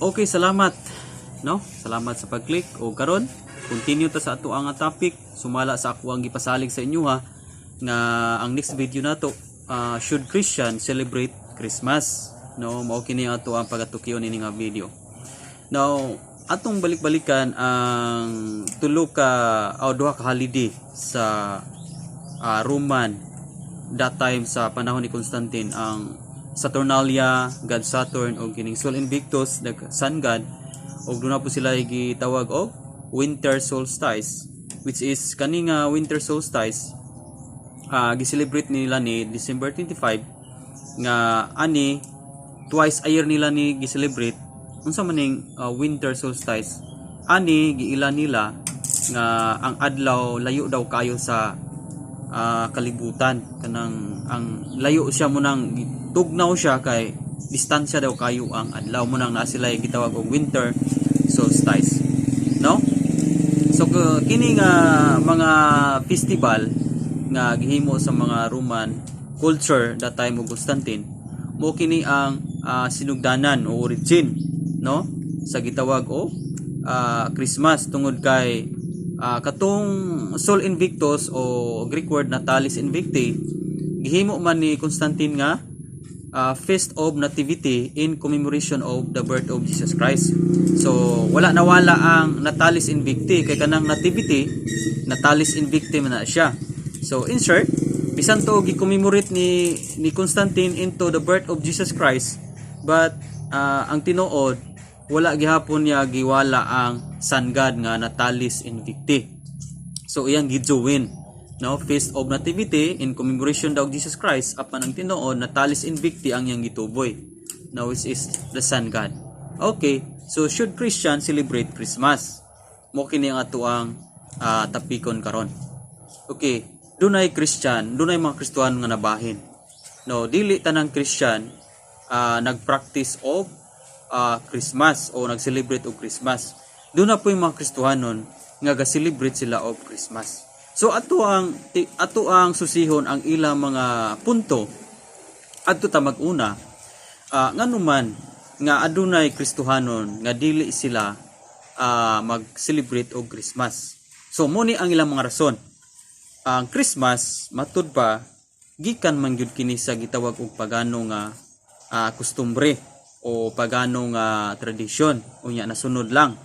Okay, salamat. No? Salamat sa pag-click. O karon, continue ta sa ato ang topic sumala sa ako ang gipasalig sa inyo ha, nga ang next video nato, should Christian celebrate Christmas? No, mao kini ato ang pagatukyon ini nga video. Now, atong balik-balikan ang tulo ka o duha ka holiday sa Roman that time sa panahon ni Constantine, ang Saturnalia, God Saturn, o kining Sol Invictus, the Sun God, ug duna po sila gitawag og Winter Solstice, which is kani nga Winter Solstice, gi-celebrate nila ni December 25, nga ani twice a year nila ni gi-celebrate. Unsa man ning Winter Solstice ani? Giila nila nga ang adlaw layo daw kayo sa kalibutan, kanang ang layo siya mo nang tugnaw siya kay distansya daw kayo ang adlaw mo nang naa sila gitawag og Winter Solstice, no? So kini nga mga festival nga gihimo sa mga Roman culture that time og Constantine, mo kini ang sinugdanan o origin, no, sa gitawag og Christmas, tungod kay katong Sol Invictus o Greek word Natalis Invicti, gihimo man ni Constantine nga Feast of Nativity in commemoration of the birth of Jesus Christ. So wala nawala ang Natalis Invicti kay kanang Nativity, Natalis Invicti man na siya. So in short, bisan to gi-commemorate ni Constantine into the birth of Jesus Christ, but ang tinuod, wala gihapon niya giwala ang sun god nga Natalis Invicti. So iyang gi-join, no, Feast of Nativity in commemoration daw of Jesus Christ, apan ang tinuod, Natalis Invicti ang iyang gituboy, no, which is the sun god. Okay, so should Christian celebrate Christmas? Mo kini ang ato ang tapikon karon. Okay, dunay Christian, dunay mga Kristohano nga nabahin. No, dili tanang Christian nag-practice of Christmas o nag-celebrate og Christmas. Doon na po yung mga Kristohanon nga ga-celebrate sila og Christmas. So ato ang susihon ang ilang mga punto. Adto ta mag-una, ngano man nga adunay Kristohanon nga dili sila mag-celebrate og Christmas. So mo ni ang ilang mga rason. Ang Christmas, matud pa, gikan man gyud kini sa gitawag og pagano nga kustumbre o pagano nga tradisyon, unya nasunod lang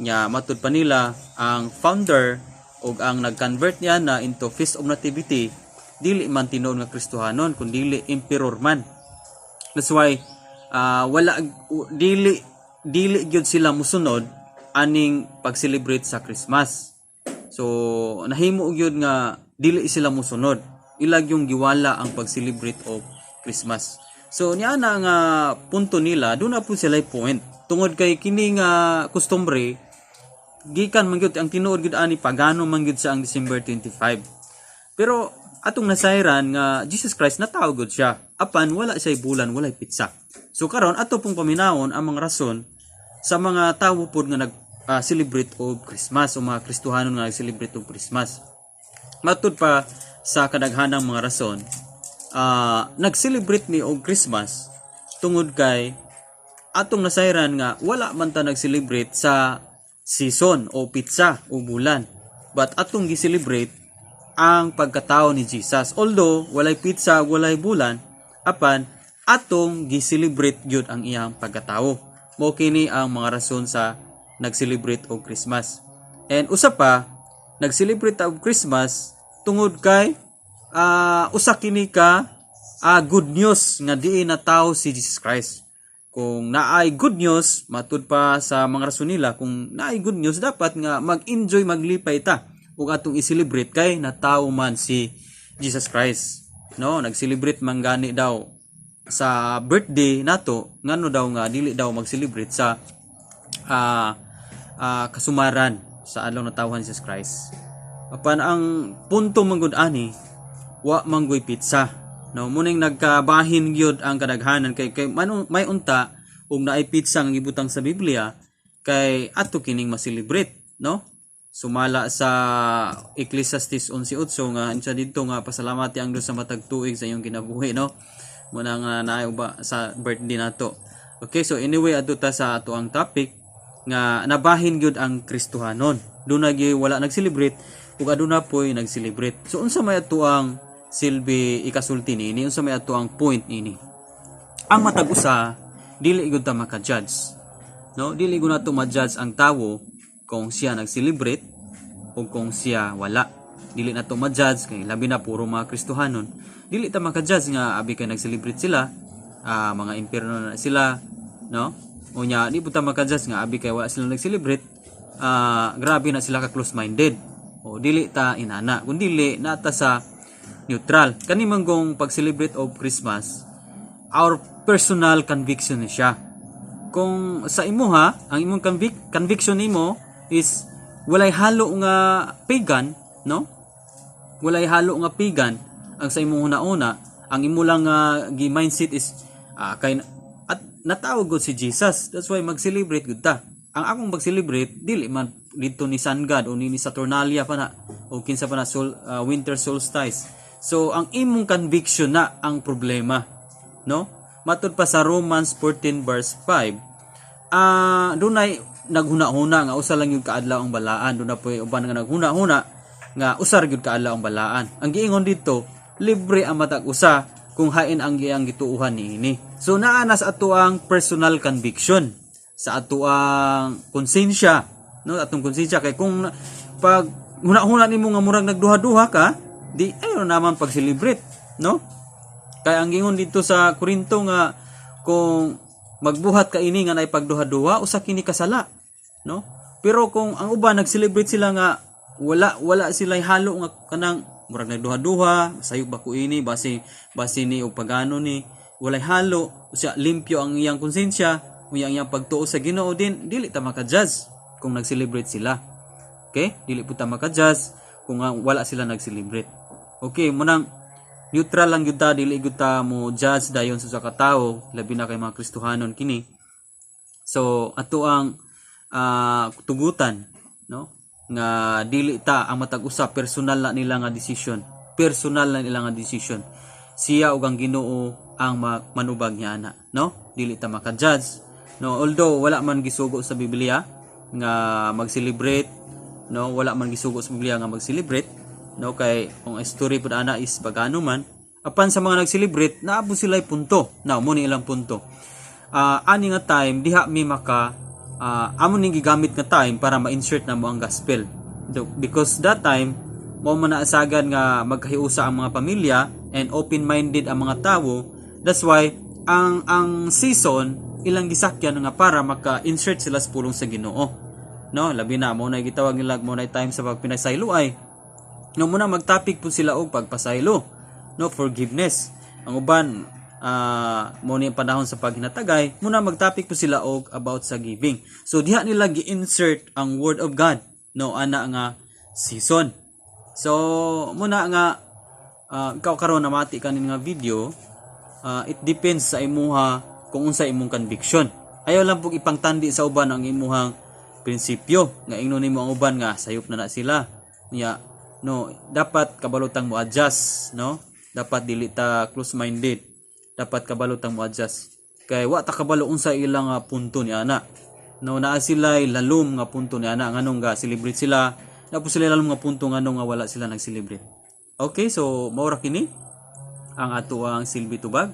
nya. Matud pa nila, ang founder og ang nag-convert niya na into Feast of Nativity dili man tinuod nga Kristohanon kun dili emperor man. That's why wala dili dili gyud sila musunod aning pag-celebrate sa Christmas. So nahimo gyud nga dili sila musunod, ilag yung giwala ang pag-celebrate of Christmas. So niya na nga punto nila, doon na po sila point tungod kay kini nga kustumbre gikan man gyud, ang tinuod gyud ani, pagano man gyud sa ang December 25. Pero atong nasayran nga Jesus Christ natawo gud siya, apan wala siya bulan, walay petsa. So karon ato pong paminawon ang mga rason sa mga tawo pod nga nag celebrate og Christmas o mga Kristohanon nga nag-celebrate og Christmas. Matud pa sa kadaghanang mga rason, nag-celebrate ni og Christmas tungod kay atong nasayran nga wala man ta nag-celebrate sa season o petsa o bulan, but atong gi-celebrate ang pagkatao ni Jesus. Although walay petsa, walay bulan, apan atong gi-celebrate gyud ang iyang pagkatao. Mo kini ang mga rason sa nag-celebrate og Christmas. And usa pa, nag-celebrate og Christmas tungod kay usa kini ka good news nga diin natawo si Jesus Christ. Kung naay good news, matud pa sa mga rason nila, kung naay good news, dapat nga mag-enjoy, maglipay ta ug atong i-celebrate kay natawo man si Jesus Christ. No, nag-celebrate man gani daw sa birthday nato, ngano daw nga dili daw mag-celebrate sa kasumaran sa adlaw natawhan si Jesus Christ? Apan ang punto man gud ani, wa man guy petsa. No, muning nagkabahin gyud ang kadaghanan kay may unta ug naay petsa nga gibutang sa Biblia kay ato kining ma-celebrate, no? Sumala sa Ecclesiastes 11:8 nga unsa didto nga pasalamati ang Dios sa matag tuig sa iyong kinabuhi, no? Muna nga naay uba sa birthday nato. Okay, so anyway, adto ta sa ato ang topic nga nabahin gyud ang Kristohanon. Duna gyud wala nag-celebrate ug aduna poy nag-celebrate. So unsa may ato ang silbi ikasulti niini? Unsa may ato ang point niini? Ang matag usa, dili gyud ta maka-judge. No, dili gyud nato ma-judge ang tawo kung siya nag-celebrate o kung siya wala. Dili nato ma-judge kay labi na puro mga Kristohanon. Dili ta maka-judge nga abi kay nag-celebrate sila, mga impierno na sila, no? Unya di pud ta maka-judge nga abi kay wala sila nag-celebrate, grabe na sila ka close-minded. O dili ta inana. Kung dili nata sa neutral. Kani man gong pag-celebrate of Christmas, our personal conviction ni siya. Kung sa imuha, ang imong conviction nimo is walay halo nga pagan, no? Walay halo nga pagan ang sa imong una-una, ang imo lang nga gi mindset is kay at natawag gud si Jesus. That's why mag-celebrate gud ta. Ang akong mag-celebrate dili man dito ni Sun God o ni Saturnalia pa na o kinsa pa na winter solstice. So ang imong conviction na ang problema, no? Matud pa sa Romans 14 verse 5, dunay naghuna-huna nga usa lang yung kaadlaw ang balaan. Duna poy uban nga naghuna-huna nga usa ra gyud kaadlaw ang balaan. Ang giingon dito, libre ang matag usa kung hain ang iyang gituuhan niini. So naa na sa ato ang personal conviction, sa ato ang konsensya, no? Atong konsensya kay kung pag huna-huna nimo nga murag nagduha-duha ka, di ayo naman pag-celebrate, no? Kaya ang gingon dito sa Korinto nga kung magbuhat ka ini nga naay pagduha-duha, usa kini kasala, no? Pero kung ang uban nag-celebrate sila nga wala wala sila halo nga kanang murag nagduha-duha, sayop ba ko ini, base base ni og pagano ni, walay halo, usa limpyo ang iyang konsensya, unya ang iyang pagtuo sa Ginoo din, dili ta maka-judge kung nag-celebrate sila. Okay? Dili po ta maka-judge kung ang wala sila nag-celebrate. Okay, munang neutral lang gyud ta, dili gyud ta mo judge dayon sa usa ka tawo, labi na kay mga Kristohanon kini. So ato ang tugutan, no, nga dili ta ang matag usa, personal na nila nga decision. Personal na nila nga decision. Siya ug ang Ginoo ang manubag niya ana, no? Dili ta maka-judge. No, although wala man gisugo sa Biblia nga mag-celebrate, no, wala man gisugo sa Biblia nga mag-celebrate, no, kay kung ang story pud ana is pagano man. Apan sa mga nag-celebrate, naabo sila punto. Now, mo ni ilang punto. Ani nga time diha mi maka amo ning gigamit nga time para ma-insert na mo ang gospel. Because that time mo man naasagan nga magkahiusa ang mga pamilya and open-minded ang mga tawo. That's why ang season ilang gisakyan nga para maka-insert sila sa pulong sa Ginoo. No, labi na mo na gitawag nila mo na time sa pagpinasaylo ay no muna mag-topic po sila og pagpasaylo, no, forgiveness. Ang uban mo ni ang panahon sa paghinatagay, muna mag-topic po sila og about sa giving. So diha nila gi-insert ang word of God, no, ana nga season. So muna nga ikaw karon namati kanin nga video, it depends sa imuha kung unsa imong conviction. Ayaw lang pug ipangtandi sa uban ang imuhang prinsipyo nga ingnon nimo ang uban nga sayop na na sila. Nya no, dapat kabalutang mo adjust, no? Dapat dili ta close minded. Dapat kabalutang mo adjust. Kay wa ta kabalo unsa ilang punto ni ana. No, naa sila lalom nga punto ni ana nganong ga celebrate sila. Na po sila lalom nga punto nganong nga wala sila nag-celebrate. Okay, so mao ra kini ang ato ang silbi tubag.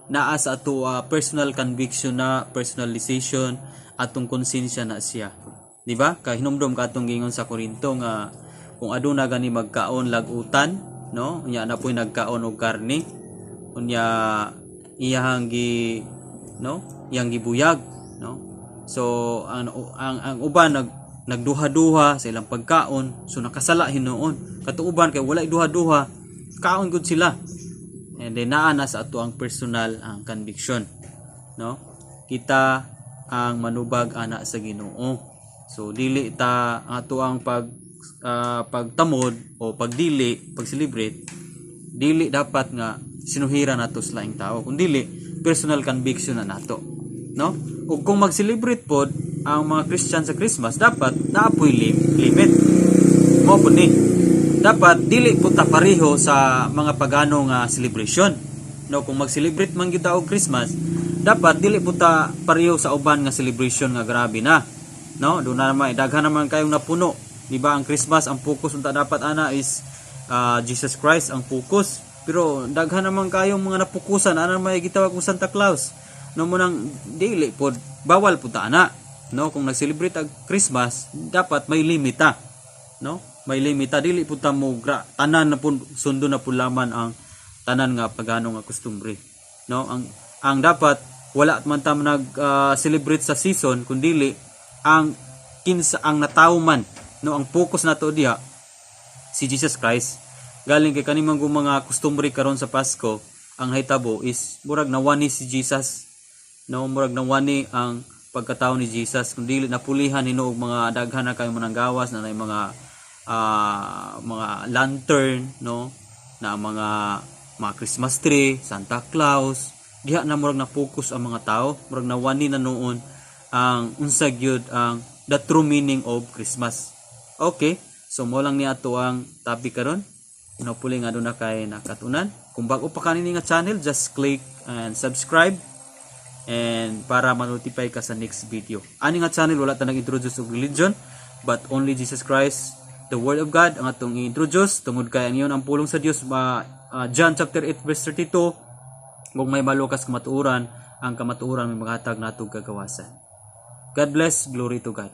Naa sa ato personal conviction na, personal decision, atong konsensya na siya. Di ba? Kay hinumdom ka atong gingon sa Korinto nga kung aduna gani magkaon lagutan, no? Unya na po'y nagkaon og karne. Unya iyahang gi, no? Iyang gibuyag, no? So ang uban nagduha-duha sa ilang pagkaon, so nakasala hinuon. Katong uban kay walay duha-duha, kaon gud sila. And then naa na sa ato ang personal ang conviction, no? Kita ang manubag ana sa Ginoo. So dili ta ang ato ang pagtamod o pagdili pag-celebrate, dili dapat nga sinuhira nato sa laing tao. Kung dili, personal conviction na nato, no? Ug kung mag-celebrate pod ang mga Christian sa Christmas, dapat naapoy limit mo po ni. Dapat dili po ta pareho sa mga pagano nga celebration, no? Kung mag-celebrate man gyud ta og Christmas, dapat Dapat dili pud ta pareho sa uban nga celebration nga grabe na, no? Doon na naman daghan naman kayong napuno, di ba? Ang Christmas, ang focus unta dapat ana is Jesus Christ ang focus, pero daghan naman kayong mga napokusan ana, may gitawag og Santa Claus, no? Mao nang dili pod, bawal pud ta ana, no? Kung nag-celebrate ang Christmas, dapat may limita, no? May limita, dili pud ta mo tanan na pud sundo na pud laman ang tanan nga pagano nga kostumbre, no? Ang dapat wala man ta nag celebrate sa season, kundili ang kinsa ang natawo man, no? Ang focus nato diha si Jesus Christ. Galing kay kani man mga kostumbre karon sa Pasko, ang nahitabo is murag nawani si Jesus, no? Murag nawani ang pagkatao ni Jesus, kung dili napulihan hinuog mga daghan na kayo mananggawas na mga lantern, no, na mga Christmas tree, Santa Claus. Diha na murag na focus ang mga tao, murag nawani na noon ang unsa gyud ang the true meaning of Christmas. Okay, so mao lang ni ato ang topic karon. Hopefully nga duna kay nakatunan. Kung bago pa kanini nga channel, just click and subscribe and para ma-notify ka sa next video. Ani nga channel, wala ta nag-introduce og religion but only Jesus Christ, the Word of God ang atong i-introduce tungod kay ang iyon ang pulong sa Dios ma John chapter 8 verse 32, kung may malukas kamatuoran, ang kamatuoran may maghatag natong kagawasan. God bless, glory to God.